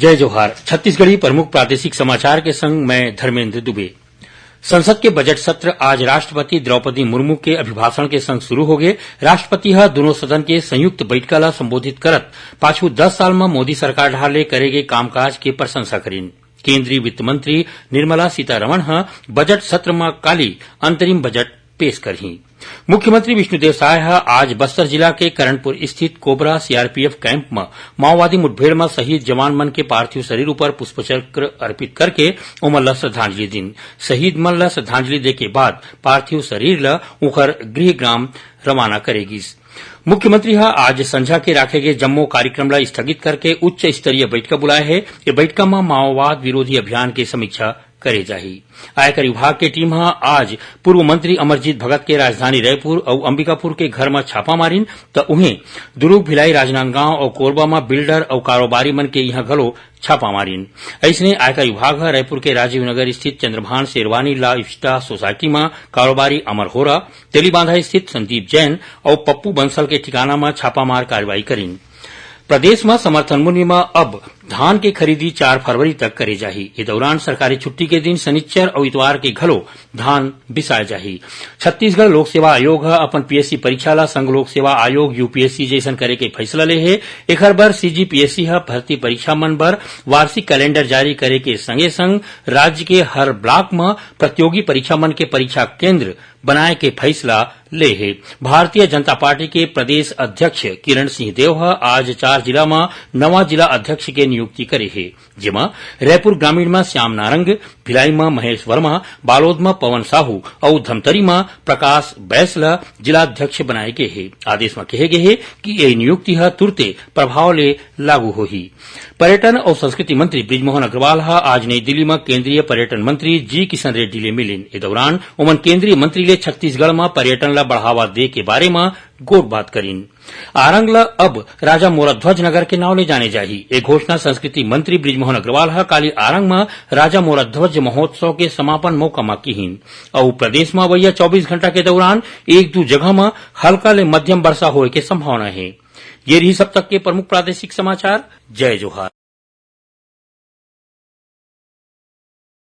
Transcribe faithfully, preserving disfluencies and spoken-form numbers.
जय जोहार। छत्तीसगढ़ी प्रमुख प्रादेशिक समाचार के संग मैं धर्मेंद्र दुबे। संसद के बजट सत्र आज राष्ट्रपति द्रौपदी मुर्मू के अभिभाषण के संग शुरू होगे। राष्ट्रपति ह दुनों सदन के संयुक्त बइठका ला संबोधित करत पाछू दस साल म मोदी सरकार डहार ले करे गे कामकाज के प्रशंसा करिन। केंद्रीय वित्त मंत्री निर्मला सीतारमण ह बजट सत्र म काली अंतरिम बजट पेश करही। मुख्यमंत्री विष्णुदेव साय ह आज बस्तर जिला के करणपुर स्थित कोबरा सीआरपीएफ कैंप म माओवादी मुठभेड़ म शहीद जवान मन के पार्थिव शरीर ऊपर पुष्पचक्र अर्पित करके ओमन ल श्रद्धांजलि दिन। शहीद मन ल श्रद्धांजलि दे के बाद पार्थिव शरीर ल उंखर गृह ग्राम रवाना करे गिस। मुख्यमंत्री ह आज संझा के राखे गे जम्मो कार्यक्रम ल स्थगित करके उच्च स्तरीय बैठका बुलाए हे। ये बैठका म माओवाद विरोधी अभियान के समीक्षा करे जाही। आयकर विभाग के टीम ह आज पूर्व मंत्री अमरजीत भगत के राजधानी रायपुर अउ अंबिकापुर के घर म छापा मारिन, त उहें दुरूग, भिलाई, राजनांदगांव अउ कोरबा म बिल्डर अउ कारोबारी मन के इहां घलो छापा मारिन। अइसने आयकर विभाग ह रायपुर के राजीव नगर स्थित चंद्रभान शेरवानी ला विस्टा सोसाइटी म कारोबारी अमर होरा, तेलीबांधा स्थित संदीप जैन अउ पप्पू बंसल के ठिकाना म छापामार कार्रवाई करिन। प्रदेश म समर्थन मूल्य म अब धान के खरीदी चार फरवरी तक करे जाही। ए दौरान सरकारी छुट्टी के दिन शनिचर अउ इतवार के घलो धान बिसाए जाही। छत्तीसगढ़ लोक सेवा आयोग ह अपन पीएससी परीक्षा ला संघ लोक सेवा आयोग, यूपीएससी, जैसन करे के फैसला ले हे। एखर बर सीजीपीएससी ह भर्ती परीक्षा मन बर वार्षिक कैलेंडर जारी करे के संगे संग राज्य के हर ब्लॉक म प्रतियोगी परीक्षा मन के परीक्षा केंद्र बनाए के फैसला ले हे। भारतीय जनता पार्टी के प्रदेश अध्यक्ष किरण सिंह देव ह आज चार जिला म नवा जिला अध्यक्ष के नियुक्ति करे हे, जेमा रायपुर ग्रामीण म श्याम नारंग, भिलाई म महेश वर्मा, बालोद म पवन साहू अउ धमतरी म प्रकाश बैस ल जिला अध्यक्ष बनाए गे हे। आदेश म कहे गे हे कि ये नियुक्ति ह तुरते प्रभाव ले लागू होही। पर्यटन अउ संस्कृति मंत्री बृजमोहन अग्रवाल ह आज नई दिल्ली म केंद्रीय पर्यटन मंत्री जी किशन रेड्डी ले मिलिन। ए दौरान ओमन केंद्रीय मंत्री ले छत्तीसगढ़ म पर्यटन ल बढ़ावा दे के बारे म गोठबात करिन। आरंग ल अब राजा मोराध्वज नगर के नाव ले जाने जाही। ए घोषणा संस्कृति मंत्री बृजमोहन अग्रवाल ह काली आरंग म राजा मोराध्वज महोत्सव के समापन मौका म किहिन। अउ प्रदेश म अवइया चौबीस घंटा के दौरान एक दू जगह म हल्का ले मध्यम वर्षा होए के संभावना हे। ये रही अब तक के प्रमुख प्रादेशिक समाचार। जय जोहार।